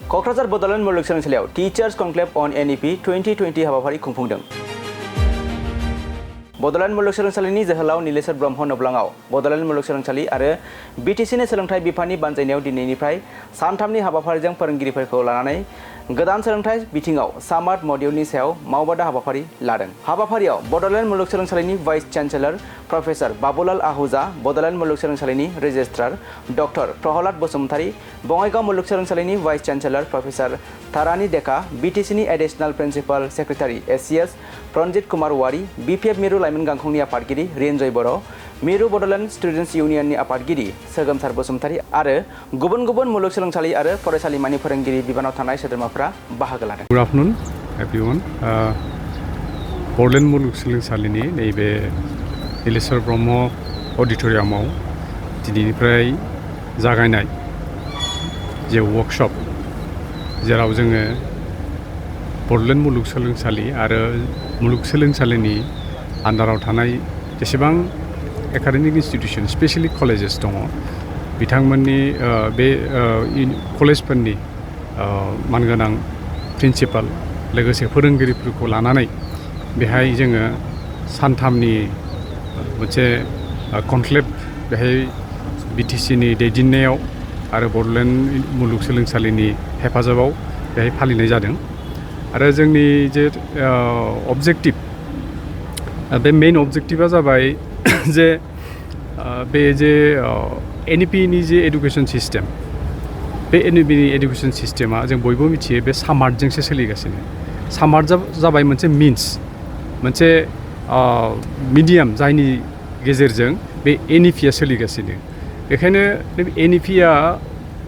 क'क्राझार बड'ल मुलुगसोलोंसालियाव teachers conclave on NEP 2020 हाबाफारि खुंफुंदों। बड'ल मुलुगसोलोंसालिनि जोहोलाव नीलेश्वर ब्रह्म नब्लाङाव बड'ल मुलुगसोलोंसालि आरो BTCनि सोलोंथाइ बिफाननि बानजायनायाव दिनैनिफ्राय सानथामनि हाबाफारिजों फोरोंगिरिफोरखौ लानानै गोदान सोलोंथाइ बिथिङाव सामार्ट मडिउलनि सायाव मावबादा हाबाफारि लादों। हाबाफारियाव बड'ल मुलुगसोलोंसालिनि vice chancellor professor Babulal Ahuja, बड'ल मुलुगसोलोंसालिनि रेजिस्ट्रार डक्टर प्रहलाद बसुमतारी, बङाइगाव मुलुगसोलोंसालिनि vice chancellor professor Tarani Deka, BTCनि additional principal secretary SCS Ranjit Kumar Wary, BPF मिरु लाइमोन गांखंनि आफादगिरि रिन्जय बर', मिरु बड'लेण्ड स्टुडेन्टस इउनियननि आफादगिरि सोगोमसार बसुमतारी आरो गुबुन गुबुन मुलुगसोलोंसालि आरो फरायसालिमानि फोरोंगिरि बिबानाव थानाय सोद्रोमाफोरा बाहागो लादों। Good afternoon, everyone. बड'लेण्ड मुलुगसोलोंसालिनि नैबे नीलेश्वर ब्रह्म अडिट'रियामाव दिनैनिफ्राय जागायनाय जे वर्कशप जेराव जोङो बड'लेण्ड मुलुगसोलोंसालि आरो मुलुगसोलोंसालिनि आन्दाराव थानाय जेसेबां एकाडेमिक इन्स्टिटिउसन स्पेसियेलि कलेजेस दङ बिथांमोननि बे कलेजफोरनि मानगोनां प्रिन्सिपाल लोगोसे फोरोंगिरिफोरखौ लानानै बेहाय जोङो सानथामनि मोनसे कनक्लेभ बेहाय BTCनि दैदेननायाव आरो बड'लेण्ड मुलुगसोलोंसालिनि हेफाजाबाव बेहाय फालिनाय जादों। आरो जोंनि जे अबजेक्टिभ बे मेइन अबजेक्टिभा जाबाय जे बे जे NEPनि जे एडुकेसन सिस्टेम बे NEPनि एडुकेसन सिस्टेमा जों बयबो मिथियो बे सामार्टजोंसो सोलिगासिनो। सामार्ट जाबाय मोनसे मिन्स मोनसे मिडियाम जायनि गेजेरजों बे NEPआ सोलिगासिनो। बेखायनो NEPआ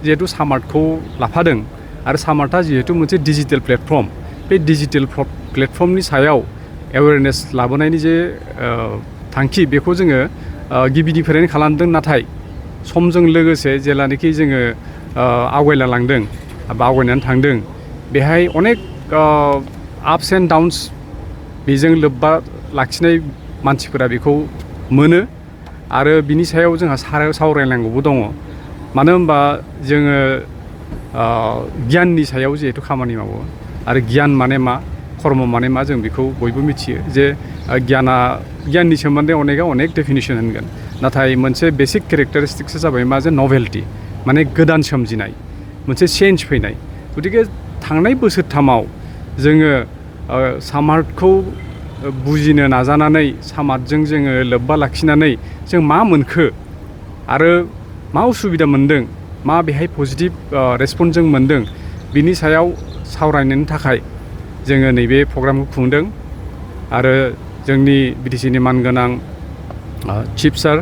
जिहेतु सामार्टखौ लाफादों आरो सामार्टआ जिहेतु मोनसे डिजिटेल प्लेटफर्म बे डिजिटेल प्लेटफर्मनि सायाव एवेयारनेस लाबोनायनि जे थांखि बेखौ जोङो गिबिनिफ्रायनो खालामदों। नाथाय समजों लोगोसे जेलानाखि जोङो आवगायलांदों बा आवगायनानै थांदों बेहाय अनेक आपस एन्ड डाउन्स बेजों लोब्बा लाखिनाय मानसिफोरा बेखौ मोनो आरो बिनि सायाव जोंहा सावरायनांगौबो दङ। मानो होनबा जोङो गियाननि सायाव जिहेतु खामानि मावो आरो गियान माने मा कर्म माने मा जों बेखौ बयबो मिथियो जे गियाननि सोमोन्दै अनेक डेफिनेसन होनगोन। नाथाय मोनसे बेसिक केरेक्टारिस्टिक्सआ जाबाय मा जे नभेल्टि माने गोदान सोमजिनाय मोनसे चेन्ज फैनाय। गतिके थांनाय बोसोरथामाव जोङो सामार्टखौ बुजिनो नाजानानै सामार्टजों जोङो लोब्बा लाखिनानै जों मा मोनखो आरो मा उसुबिदा मोन्दों मा बेहाय पजिटिभ रेसपन्स जों मोन्दों बिनि सायाव सावरायनो थाखाय जोङो नैबे प्रग्रामखौ खुंदों। आरो जोंनि BTCनि मानगोनां चिफ सार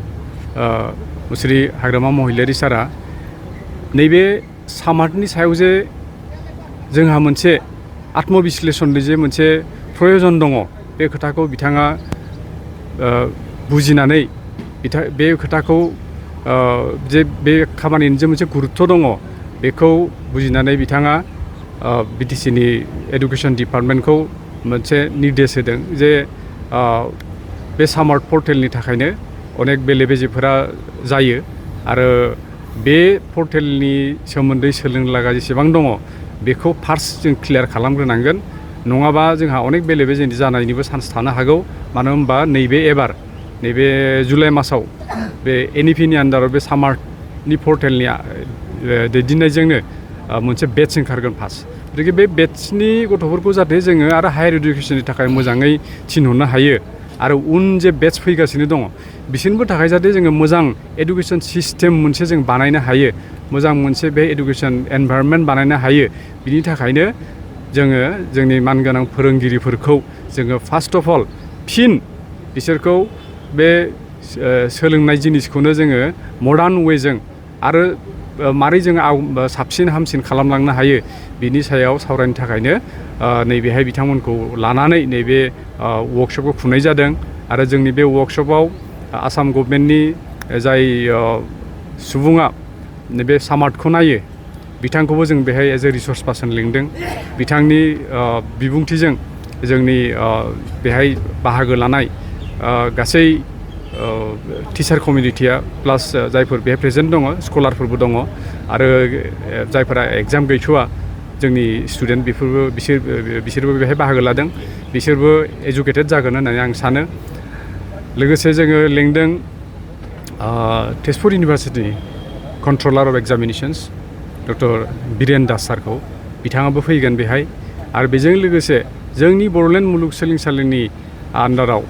मुस्रि हाग्रामा महिलारि सारा नैबे सामार्टनि सायाव जे जोंहा मोनसे आत्मबिश्लेषणनि जे मोनसे प्रयजन दङ बे खोथाखौ बिथाङा बुजिनानै बे खोथाखौ जे बे खामानिनि जे मोनसे गुरुत्व दङ बेखौ बुजिनानै बिथाङा BTCनि एडुकेसन डिपार्टमेन्टखौ मोनसे निर्देश होदों जे बे सामार्ट पर्टेलनि थाखायनो अनेक बेले बेजेफोरा जायो आरो बे पर्टेलनि सोमोन्दै सोलोंनो लागा जेसेबां दङ बेखौ फार्स्ट जों क्लियार खालामग्रोनांगोन। नङाबा जोंहा अनेक बेले बेजे जानायनिबो चान्स थानो हागौ। मानो होनबा नैबे जुलाइ मासाव बे NEPनि आन्दाराव बे सामार्टनि पर्टेलनि दैदेननायजोंनो मोनसे बेटच ओंखारगोन फार्स्ट। गतिके बे बेटचनि गथ'फोरखौ जाहाथे जोङो आरो हायार इडुकेसननि थाखाय मोजाङै थिनहरनो हायो आरो उन जे बेटच फैगासिनो दङ बिसोरनिबो थाखाय जाहाथे जोङो मोजां एडुकेसन सिस्टेम मोनसे जों बानायनो हायो, मोजां मोनसे बे एडुकेसन एनभायरनमेन्ट बानायनो हायो। बिनि थाखायनो जोङो जोंनि मानगोनां फोरोंगिरिफोरखौ जोङो फार्स्ट अफ अल फिन बिसोरखौ बे सोलोंनाय जिनिसखौनो जोङो मडार्न वेजों आरो मारै जोङो साबसिन हामसिन खालामलांनो हायो बिनि सायाव सावरायनो थाखायनो नैबेहाय बिथांमोनखौ लानानै नैबे वर्कशपखौ खुंनाय जादों। आरो जोंनि बे वर्कशपआव आसाम गभर्नमेन्टनि जाय सुबुङा नैबे सामार्टखौ नायो बिथांखौबो जों बेहाय एज ए रिसर्स पार्सन लिंदों। बिथांनि बिबुंथिजों जोंनि बेहाय बाहागो लानाय गासै टिचार कमिउनिटिया प्लास जायफोर बेहाय प्रेजेन्ट दङ स्कलारफोरबो दङ आरो जायफोरा एग्जाम गैथ'वा जोंनि स्टुडेन्ट बिसोरबो बेहाय बाहागो लादों बिसोरबो एजुकेटेड जागोन होननानै आं सानो लोगोसे जोङो लेंदों Tezpur university controller of examinations doctor Biren Das सारखौ बिथाङाबो फैगोन बेहाय आरो बेजों लोगोसे जोंनि बड'लेण्ड मुलुगसोलोंसालिनि आन्डाराव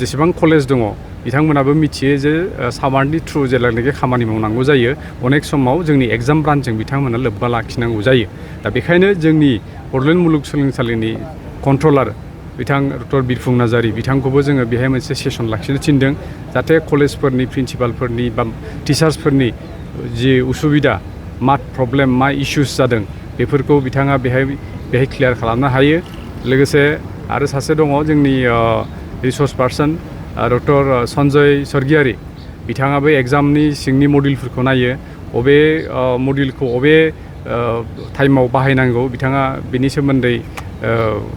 जेसेबां कलेज दङ बिथांमोनाबो मिथियो जे सामारनि थ्रु जेब्लानाखि खामानि मावनांगौ जायो अनेक समाव जोंनि एग्जाम ब्रान्चजों बिथांमोना लोब्बा लाखिनांगौ जायो दा बेखायनो जोंनि बड'लेण्ड मुलुगसोलोंसालिनि कन्ट्रलार बिथां डक्टर बिरफुं नार्जारि बिथांखौबो जोङो बेहाय मोनसे सेसन लाखिनो थिनदों जाहाथे कलेजफोरनि प्रिन्सिपालफोरनि बा टिचार्सफोरनि जि उसुबिदा मा प्रब्लेम मा इस्युस जादों बेफोरखौ बिथाङा बेहाय क्लियार खालामनो हायो लोगोसे आरो सासे दङ जोंनि रिसर्स पार्सन डक्टर सन्जय सर्गियारि बिथाङाबो एग्जामनि सिंनि मडुलफोरखौ नायो अबे मडुलखौ अबे टाइमाव बाहायनांगौ बिथाङा बेनि सोमोन्दै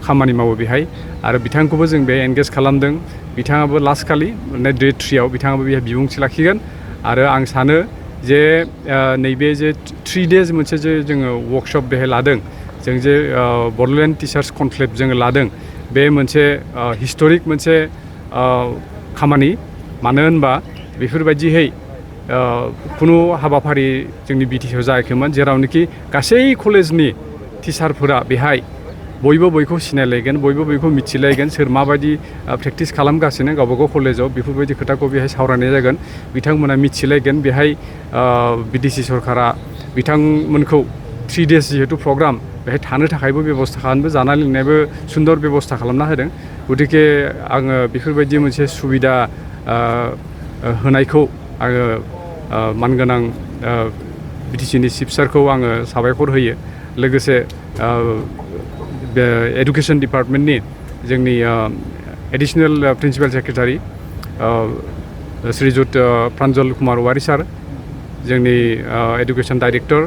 खामानि मावो बेहाय आरो बिथांखौबो जों बे एंगेज खालामदों बिथाङाबो लास्ट खालि माने डे 3आव बिथाङाबो बेहाय बिबुंथि लाखिगोन आरो आं सानो जे नैबे जे 3 days मोनसे जे जोङो वर्कशप बेहाय लादों जों जे बड'लेण्ड टिचार्स कनक्लेभ जोङो लादों बे मोनसे हिस्टरिक मोनसे खामानि मानो होनबा बेफोरबायदिहै खुनु हाबाफारि जोंनि बिटिसिआव जायाखैमोन जेरावनोखि गासै कलेजनि टिचारफोरा बेहाय बयबो बयखौ सिनायलायगोन बयबो बयखौ मिथिलायगोन सोर माबायदि प्रेक्टिस खालामगासिनो गावबागाव कलेजाव बेफोरबायदि खोथाखौ बेहाय सावरायनाय जागोन बिथांमोना मिथिलायगोन बेहाय बिटिसि सरकारा बिथांमोनखौ 3 days जिहेतु प्रग्राम बेहाय थानो थाखायबो बेबस्था खालामनो जानाय लोंनायबो सुन्दर बेबस्था खालामना होदों गतिके आङो बेफोरबायदि मोनसे सुबिदा होनायखौ आङो मानगोनां बिटिसिनि चिफ सारखौ आङो साबायखर होयो लोगोसे एडुकेशन डिपार्टमेन्टनि जोंनि एडिशनेल प्रिन्सिपाल सेक्रेटारि श्रीजुत प्रान्जल कुमार वारि सार जोंनि एडुकेशन डाइरेक्टर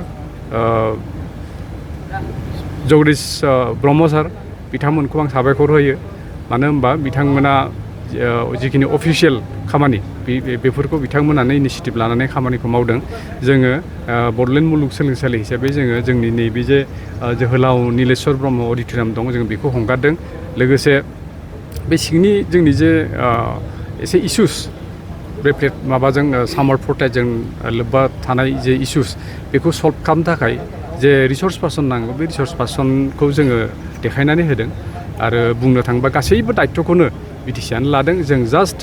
जगदीश ब्रह्म सार बिथांमोनखौ आं साबायखर होयो मानो होनबा बिथांमोना जिखिनि अफिसियेल खामानि बेफोरखौ बिथांमोनानो इनिशिएटिभ लानानै खामानिखौ मावदों जोङो बड'लेण्ड मुलुगसोलोंसालि हिसाबै जोङो जोंनि नैबे जे जोहोलाव नीलेश्वर ब्रह्म अडिट'रियाम दं जों बेखौ हगारदों लोगोसे बे सिंनि जोंनि जे एसे इस्युस बे माबाजों सामार पर्टेलजों लोब्बा थानाय जे इस्युस बेखौ सल्भ खालामनो थाखाय जे रिसर्स पार्सन नांगौ बे रिसर्स पार्सनखौ जोङो देखायनानै होदों आरो बुंनो थाङोबा गासैबो दायित्वखौनो बिटिसिआनो लादों जों जास्ट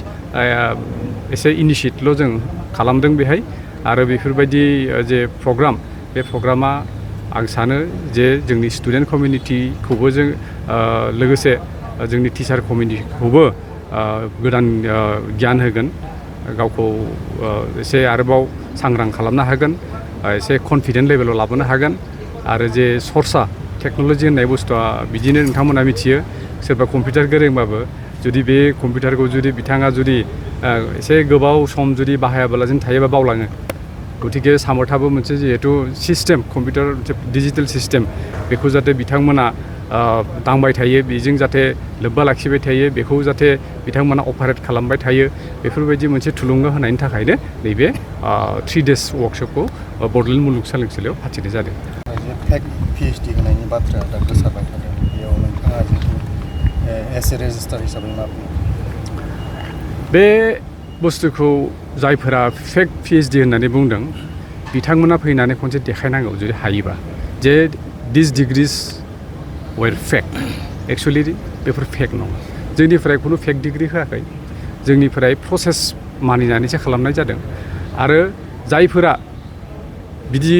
एसे इनिशिएटल' जों खालामदों बेहाय आरो बेफोरबायदि जे प्रग्राम बे प्रग्रामा आं सानो जे जोंनि स्टुडेन्ट कमिउनिटिखौबो जों लोगोसे जोंनि टिचार कमिउनिटिखौबो गोदान गियान होगोन गावखौ एसे आरोबाव सांग्रां खालामनो हागोन एसे कनफिडेन्ट लेभेलाव लाबोनो हागोन आरो जे सर्सा टेक्न'लजि होननाय बुस्थुआ बिदिनो नोंथांमोना मिथियो सोरबा कम्पिउटार गोरोंबाबो जुदि बे कम्पिउटारखौ जुदि बिथाङा जुदि एसे गोबाव सम जुदि बाहायाबालासिनो थायोबा बावलाङो गतिके सामर्थाबो मोनसे जिहेतु सिस्टेम कम्पिउटार डिजिटेल सिस्टेम बेखौ जाहाथे बिथांमोना दांबाय थायो बेजों जाहाथे लोब्बा लाखिबाय थायो बेखौ जाहाथे बिथांमोना अपारेट खालामबाय थायो बेफोरबायदि मोनसे थुलुंगा होनायनि थाखायनो नैबे 3 days वर्कशपखौ बड'लेण्ड मुलुगसोलोंसालियाव फाथिनाय जादों फेक PhD होनायनि बाथ्रा दा गोसारबाय थादों बेयाव नोंथाङा जिहेतु एस ए रेजिस्टार हिसाबै मा बुङो बे बुस्थुखौ जायफोरा फेक PhD होननानै बुंदों बिथांमोना फैनानै खनसे देखायनांगौ जुदि हायोबा जे दिस डिग्रिज वेर फेक एक्सुवेलि बेफोर फेक नङा जोंनिफ्राय खुनु फेक डिग्रि होआखै जोंनिफ्राय प्रसेस मानिनानैसो खालामनाय जादों आरो जायफोरा बिदि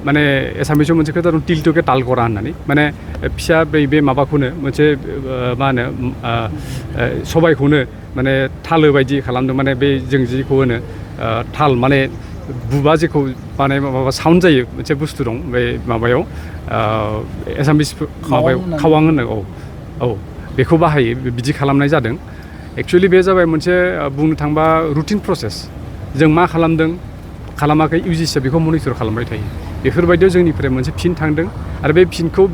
माने एसामिसाव मोनसे खोथा दं टिल टुके ताल करा होननानै माने फिसा बे माबाखौनो मोनसे मा होनो सबायखौनो माने थालो बायदि खालामदों माने बे जों जिखौ होनो थाल माने बुबा जेखौ माने माबा साउन्ड जायो मोनसे बुस्थु दं बे माबायाव एसामिस माबायाव खावां होनो औ बेखौ बाहायो बिदि खालामनाय जादों एक्सुवेलि बे जाबाय मोनसे बुंनो थांबा रुटिन प्रसेस जों मा खालामदों खालामाखै इउजिसिआ बेखौ मनिटर खालामबाय थायो बेफोरबायदियाव जोंनिफ्राय मोनसे फिन थांदों आरो बे फिनखौ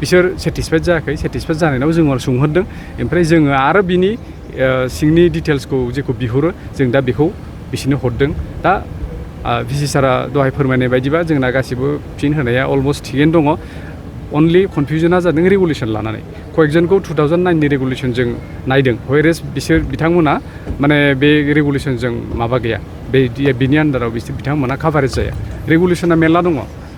बिसोर सेटिसफाइड जायाखै सेटिसफाइड जानायनाव जोङो सोंहरदों ओमफ्राय जोङो आरो बिनि सिंनि डिटेल्सखौ जेखौ बिहरो जों दा बेखौ बिसोरनो हरदों दा भिसि सारा दहाय फोरमायनाय बायदिबा जोंना गासिबो फिन होनाया अलमस्ट थिगैनो दङ अनलि कनफिउजना जादों रेगुलेसन लानानै कयेकजनखौ 2009नि रेगुलेसनजों नायदों व्हेरेज बिथांमोना माने बे रेगुलेसनजों माबा गैया बेनि आन्दाराव बिथांमोना काभारेज जाया रेगुलेसना मेरला दङ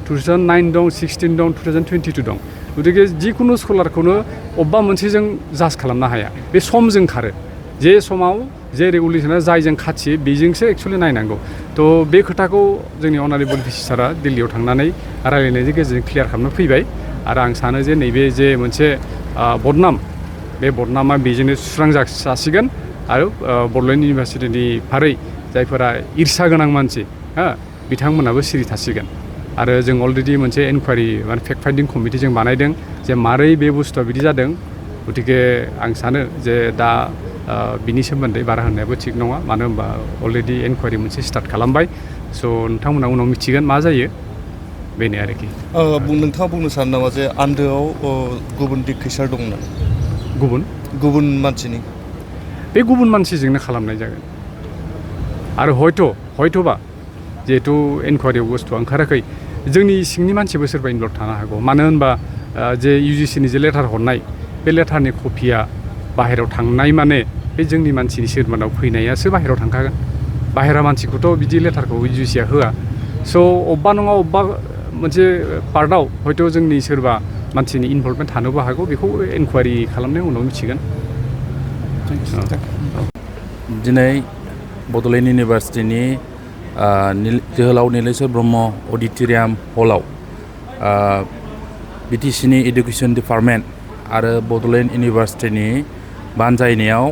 2009 दं 16 दं 2022 दं गतिके जिखुनु स्कलारखौनो अबेबा मोनसेजों जाज खालामनो हाया बे समजों खारो जे समाव जे रेगुलेसना जायजों खाथियो बेजोंसो एक्सुवेलि नायनांगौ थ' बे खोथाखौ जोंनि अनारेबल भिसि सारा दिल्लीयाव थांनानै रायलायनायनि गेजेरजों क्लियार खालामनो फैबाय आरो आं सानो जे नैबे जे मोनसे बदनाम बे बदनामा बेजोंनो सुस्रां जासिगोन आरो बड'लेण्ड इउनिभारसिटिनि फारै जायफोरा ईर्षा गोनां मानसि बिथांमोनाबो सिरि थासिगोन आरो जों अलरेडि मोनसे इनकुवारि माने फेक्ट फाइन्डिं कमिटि जों बानायदों जे मारै बे बुस्थुआ बिदि जादों गतिके आं सानो जे दा बिनि सोमोन्दै बारा होननायाबो थिग नङा मानो होनबा अलरेडि इनकुवारि मोनसे स्टार्ट खालामबाय स' नोंथांमोना उनाव मिथिगोन मा जायो बेनो आरोखि नोंथाङा बुंनो सानो नामा जे आन्दोआव गुबुन डिक्टेटर दं ना गुबुन मानसिनि बे गुबुन मानसिजोंनो खालामनाय जागोन आरो हयथ'बा जिहेथु इनकुवारियाव बुस्थुआ ओंखाराखै जोंनि सिंनि मानसिबो सोरबा इनभल्भ थानो हागौ मानो होनबा जे इउजिसिनि जे लेटार हरनाय बे लेटारनि कपिया बाहेरायाव थांनाय माने बे जोंनि मानसिनि सोरमानाव फैनायासो बाहेरायाव थांखागोन बाहेरा मानसिखौथ' बिदि लेटारखौ इउजिसिया होआ स' अबेबा नङा अबेबा मोनसे पार्टआव हयथ' जोंनि सोरबा मानसिनि इनभल्भमेन्ट थानोबो हागौ बेखौ इनकुवारि खालामनायनि उनाव मिथिगोन दिनै बड'लेण्ड इउनिभारसिटिनि जोहोलाव नीलेश्वर ब्रह्म अडिट'रियाम हलाव बिटिसिनि इडुकेसन डिपार्टमेन्ट आरो बड'लेण्ड इउनिभारसिटिनि बानजायनायाव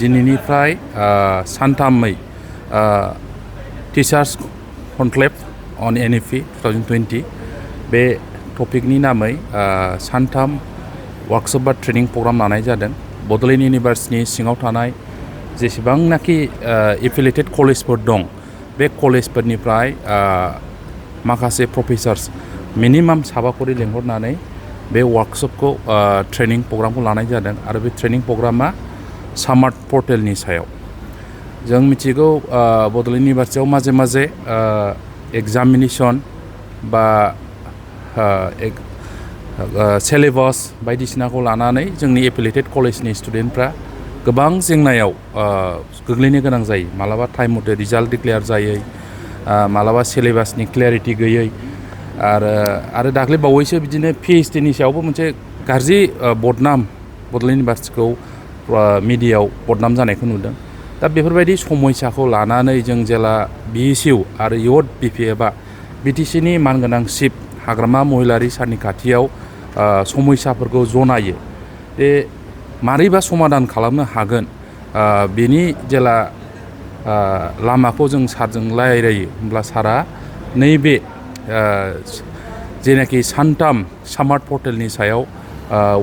दिनैनिफ्राय सानथामै टीचार्स कनक्लेव अन NEP 2020 बे टपिकनि नामै सानथाम वार्कशप बा ट्रेनिं प्रग्राम लानाय जादों बड'लेण्ड इउनिभारसिटिनि सिङाव थानाय जेसेबांनाखि एफिलिएटेड कलेजफोर दं बे कलेजफोरनिफ्राय माखासे प्रफेसार्स मिनिमाम साबाखरि लेंहरनानै बे वार्कशपखौ ट्रेनिं प्रग्रामखौ लानाय जादों आरो बे ट्रेनिं प्रग्रामा सामार्ट पर्टेलनि सायाव जों मिथिगौ बड'लेण्ड इउनिभारसिटियाव माजे माजे एग्जामिनेसन बा सिलेबास बायदिसिनाखौ लानानै जोंनि एफिलिएटेड कलेजनि स्टुडेन्टफ्रा गोबां जेंनायाव गोग्लैनो गोनां जायो मालाबा टाइम मथे रिजाल्ट डिक्लेयार जायै मालाबा सिलेबासनि क्लियारिटि गैयै आरो दाख्लै बावैसो बिदिनो PhDनि सायावबो मोनसे गाज्रि बदनाम बड'लेण्ड इउनिभारसिटिखौ मिडियायाव बदनाम जानायखौ नुदों दा बेफोरबायदि समयसाखौ लानानै जों जेला BSU आरो इउथ BPFआ BTCनि मानगोनां चिफ हाग्रामा महिलारि सारनि खाथियाव समयसाफोरखौ जनायो बे मारैबा समाधान खालामनो हागोन बेनि जेला लामाखौ जों सारजों रायलायो होमब्ला सारा नैबे जेनाखि सानथाम सामार्ट पर्टेलनि सायाव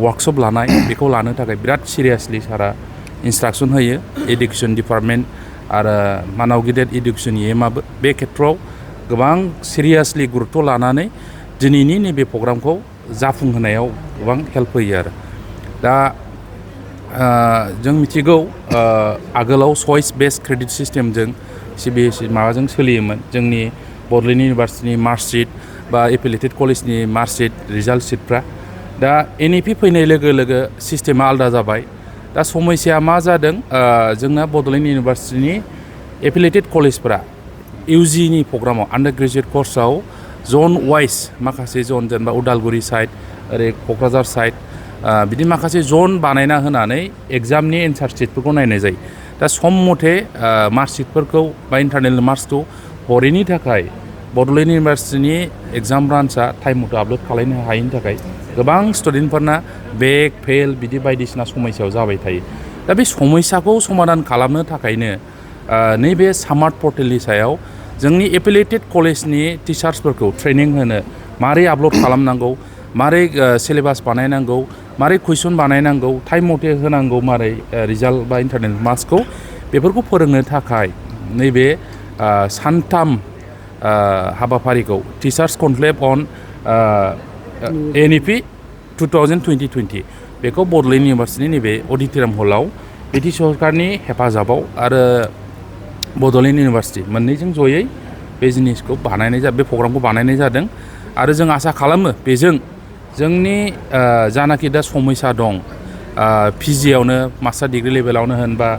वार्कशप लानाय बेखौ लानो थाखाय बिराद सिरियासलि सारा इन्सट्राक्सन होयो एडुकेसन डिपार्टमेन्ट आरो मानाव गिदिर एडुकेसन EMआबो बे खेथ्रआव गोबां सिरियासलि गुरुत्व लानानै दिनैनि नैबे प्रग्रामखौ जाफुंहोनायाव गोबां हेल्प होयो आरो दा जों मिथिगौ आगोलाव चइस बेस्ड क्रेडिट सिस्टेमजों CBSE माबाजों सोलियोमोन जोंनि बड'लेण्ड इउनिभारसिटिनि मार्कशीट बा एफिलिएटेड कलेजनि मार्कशीट रिजाल्ट शीटफ्रा दा NEP फैनाय लोगो लोगो सिस्टेमा आलादा जाबाय दा समस्याया मा जादों जोंना बड'लेण्ड इउनिभारसिटिनि एफिलिएटेड कलेजफोरा UGनि प्रग्रामाव आन्डार ग्रेजुएट कर्सआव जन वाइज माखासे जन जेनेबा उदालगुरि साइड ओरै क'क्राझार साइड बिदि माखासे जन बानायना होनानै एग्जामनि एन्सार शीटफोरखौ नायनाय जायो दा सम मथे मार्कशीटफोरखौ बा इन्टारनेल मार्क्सखौ हरैनि थाखाय बड'लेण्ड इउनिभारसिटिनि एग्जाम ब्रान्चआ टाइम मथे आपल'ड खालामनो हायैनि थाखाय गोबां स्टुडेन्टफोरना बेक फेल बिदि बायदिसिना समस्यायाव जाबाय थायो दा बे समस्याखौ समाधान खालामनो थाखायनो नैबे सामार्ट पर्टेलनि सायाव जोंनि एफिलिएटेड कलेजनि टिचार्सफोरखौ ट्रेनिं होनो मारै आपल'ड खालामनांगौ मारै सिलेबास बानायनांगौ मारै कुइसन बानायनांगौ टाइम मथे होनांगौ मारै रिजाल्ट बा इन्टारनेल मार्क्सखौ बेफोरखौ फोरोंनो थाखाय नैबे सानथाम हाबाफारिखौ टिचार्स कनक्लेव अन NEP 2020 बेखौ बड'लेण्ड इउनिभारसिटिनि नैबे अडिट'रियाम हलाव BT सरकारनि हेफाजाबाव आरो बड'लेण्ड इउनिभारसिटि मोननैजों जयै बे जिनिसखौ बे प्रग्रामखौ बानायनाय जादों आरो जों आसा खालामो बेजों जोंनि जानाखि दा समयसा दं पिजिआवनो मास्टार डिग्री लेभेलावनो होन बा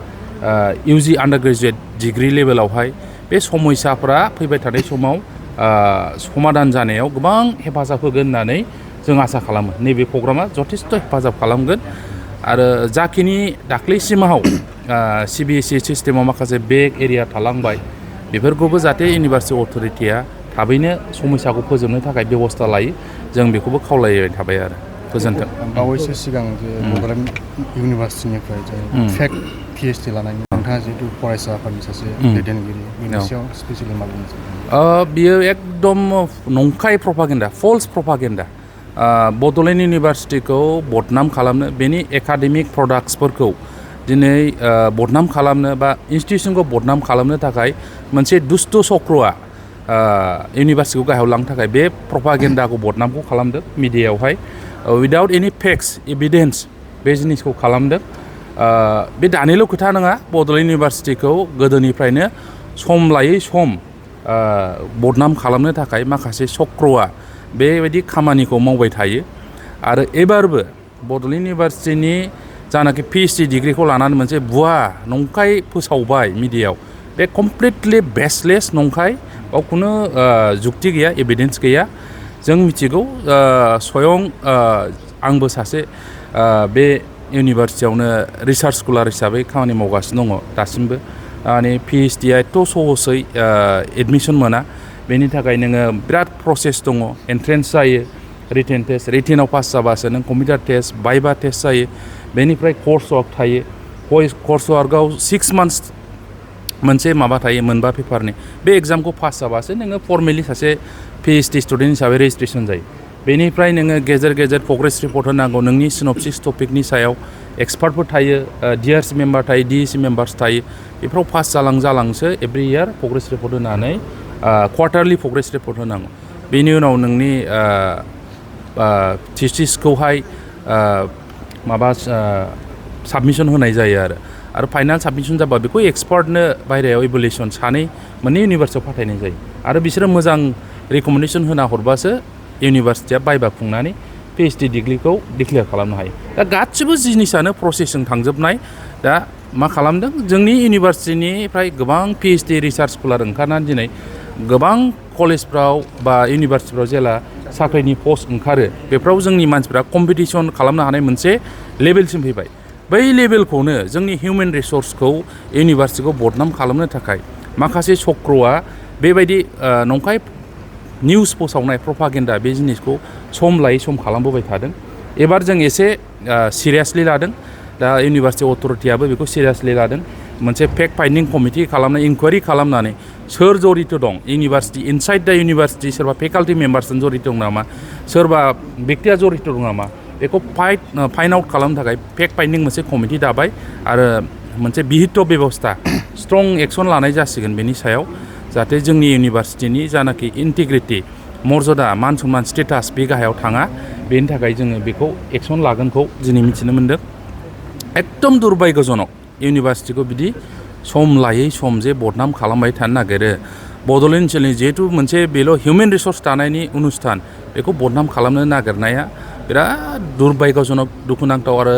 इउजि आन्डार ग्रेजुवेट डिग्री लेभेलावहाय बे समयसाफ्रा फैबाय थानाय समाव समाधान जानायाव गोबां हेफाजाब होगोन होननानै जों आसा खालामो नैबे प्रग्रामा जथेस्थ' हेफाजाब खालामगोन आरो जाखिनि दाख्लैसिमाव CBSE सिस्टेमाव माखासे बेक एरिया थालांबाय बेफोरखौबो जाहाथे इउनिभार्सिटि अथ'रिटिया थाबैनो समयसाखौ फोजोबनो थाखाय बेबस्था लायो जों बेखौबो खावलायबाय थाबाय आरो गोजोन्थों। बावैसो सिगां जे बड'लेण्ड इउनिभार्सिटिनिफ्राय जे फेक PhD लानायनि नोंथाङा जिहेतु फरायसा आफादनि सासे दैदेनगिरि बेनि सायाव स्पेसियेलि मा बुंनो सानो? बियो एकदम नंखाय प्रपागेन्डा फल्स प्रपागेन्डा बड'लेण्ड इउनिभार्सिटिखौ बदनाम खालामनो बेनि एकाडेमिक प्रडाक्ट्सफोरखौ दिनै बदनाम खालामनो बा इन्स्टिटिउसनखौ बदनाम खालामनो थाखाय मोनसे दुष्ट चक्रआ इउनिभार्सिटिखौ गाहायाव लांनो थाखाय बे प्रपागेन्डाखौ बदनामखौ खालामदों मिडियायावहाय उइदाउट एनि फेक्टस एभिडेन्स बे जिनिसखौ खालामदों बे दानिल' खोथा नङा बड'लेण्ड इउनिभार्सिटिखौ गोदोनिफ्रायनो सम लायै सम बदनाम खालामनो थाखाय माखासे चक्रआ बेबायदि खामानिखौ मावबाय थायो आरो एबारबो बड'लेण्ड इउनिभार्सिटिनि जानाखि PhD डिग्रीखौ लानानै मोनसे भुवा नंखाय फोसावबाय मिडियायाव बे कमप्लिटलि बेसलेस नंखाय बाव खुनु जुक्ति गैया एभिडेन्स गैया जों मिथिगौ स्वयं आंबो सासे बे इउनिभार्सिटियावनो रिसार्च स्कलार हिसाबै खामानि मावगासिनो दङ दासिमबो माने PhDआ एथ' सहसै एडमिसन मोना बेनि थाखाय नोङो बिराद प्रसेस दङ एन्ट्रेन्स जायो रिटेन टेस्ट रिटेनाव पास जाबासो नों कम्पिउटार टेस्ट भाइभा टेस्ट जायो बेनिफ्राय कर्स वार्क थायो कर्स वार्कआव 6 मान्थ्स मोनसे माबा थायो मोनबा पेपारनि बे एग्जामखौ पास जाबासो नोङो फर्मेलि सासे PhD स्टुडेन्ट हिसाबै रेजिस्ट्रेसन जायो बेनिफ्राय नोङो गेजेर गेजेर प्रग्रेस रिपर्ट होनांगौ नोंनि सिनopसिस टपिकनि सायाव एक्सपार्टफोर थायो DRC मेम्बार थायो DEC मेम्बार्स थायो बेफोराव पास जालांसो एभ्रि इयार प्रग्रेस रिपर्ट होनानै क्वार्टारलि प्रग्रेस रिपर्ट होनांगौ बेनि उनाव नोंनि थिसिसखौहाय माबा साबमिसन होनाय जायो आरो फाइनाल साबमिसन जाबा बेखौ एक्सपार्टनो बायरायाव इभुलेसन मोननै इउनिभार्सिटियाव फाथायनाय जायो आरो बिसोरो मोजां रिकमेन्डेसन होना हरबासो इउनिभार्सिटिया बायबा खुंनानै PhD डिग्रीखौ डिक्लेयार खालामनो हायो दा गासिबो जिनिसानो प्रसेसजों थांजोबनाय दा मा खालामदों जोंनि इउनिभार्सिटिनिफ्राय गोबां PhD रिसार्च स्कलार ओंखारनानै दिनै गोबां कलेजफ्राव बा इउनिभार्सिटिफ्राव जेला साख्रिनि पस्ट ओंखारो बेफोराव जोंनि मानसिफ्रा कम्पिटिसन खालामनो हानाय मोनसे लेभेलसिम फैबाय बै लेभेलखौनो जोंनि हिउमेन रिसर्सखौ इउनिभार्सिटिखौ बदनाम खालामनो थाखाय माखासे चक्रआ बेबायदि नंखाय निउस फोसावनाय प्रपागेन्डा बे जिनिसखौ सम लायै सम खालामबोबाय थादों एबार जों एसे सिरियासलि लादों दा इउनिभार्सिटि अथ'रिटियाबो बेखौ सिरियासलि लादों मोनसे फेक्ट फाइन्डिं कमिटि खालामनाय इनकुवारि खालामनानै सोर जड़ित दं इउनिभार्सिटि इनसाइड दा इउनिभार्सिटि सोरबा फेकाल्टि मेम्बार्सजों जड़ित दं नामा सोरबा व्यक्तिया जड़ित दं नामा बेखौ फाइन्ड आउट खालामनो थाखाय फेक्ट फाइन्डिं मोनसे कमिटि दाबाय आरो मोनसे बिहित बेबस्था स्ट्रं एक्सन लानाय जासिगोन बेनि सायाव जाहाथे जोंनि इउनिभार्सिटिनि जानाखि इन्टिग्रिटि मर्यादा मान सन्मान स्टेटास बे गाहायाव थाङा बेनि थाखाय जोङो बेखौ एक्सन लागोनखौ दिनै मिथिनो मोन्दों एकदम दुर्भाग्यजनक इउनिभार्सिटिखौ बिदि सम लायै सम जे बदनाम खालामबाय थानो नागिरो बड'लेण्ड ओनसोलनि जिहेतु मोनसे बेल' हिउमेन रिसर्स दानायनि अनुस्थान बेखौ बदनाम खालामनो नागिरनाया बिराद दुर्भाग्यजनक दुखुनांथाव आरो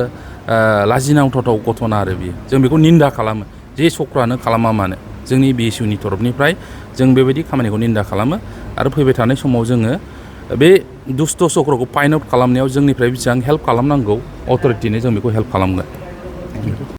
लाजिनांथाव घटना आरो बियो जों बेखौ निन्दा खालामो जे चक्रआनो खालामा मानो जोंनि BSUनि तरफनिफ्राय जों बेबायदि खामानिखौ निन्दा खालामो आरो फैबाय थानाय समाव जोङो बे दुष्ट चक्रखौ फाइन्ड आउट खालामनायाव जोंनिफ्राय बेसेबां हेल्प खालामनांगौ अथ'रिटिनो जों बेखौ हेल्प खालामगोन।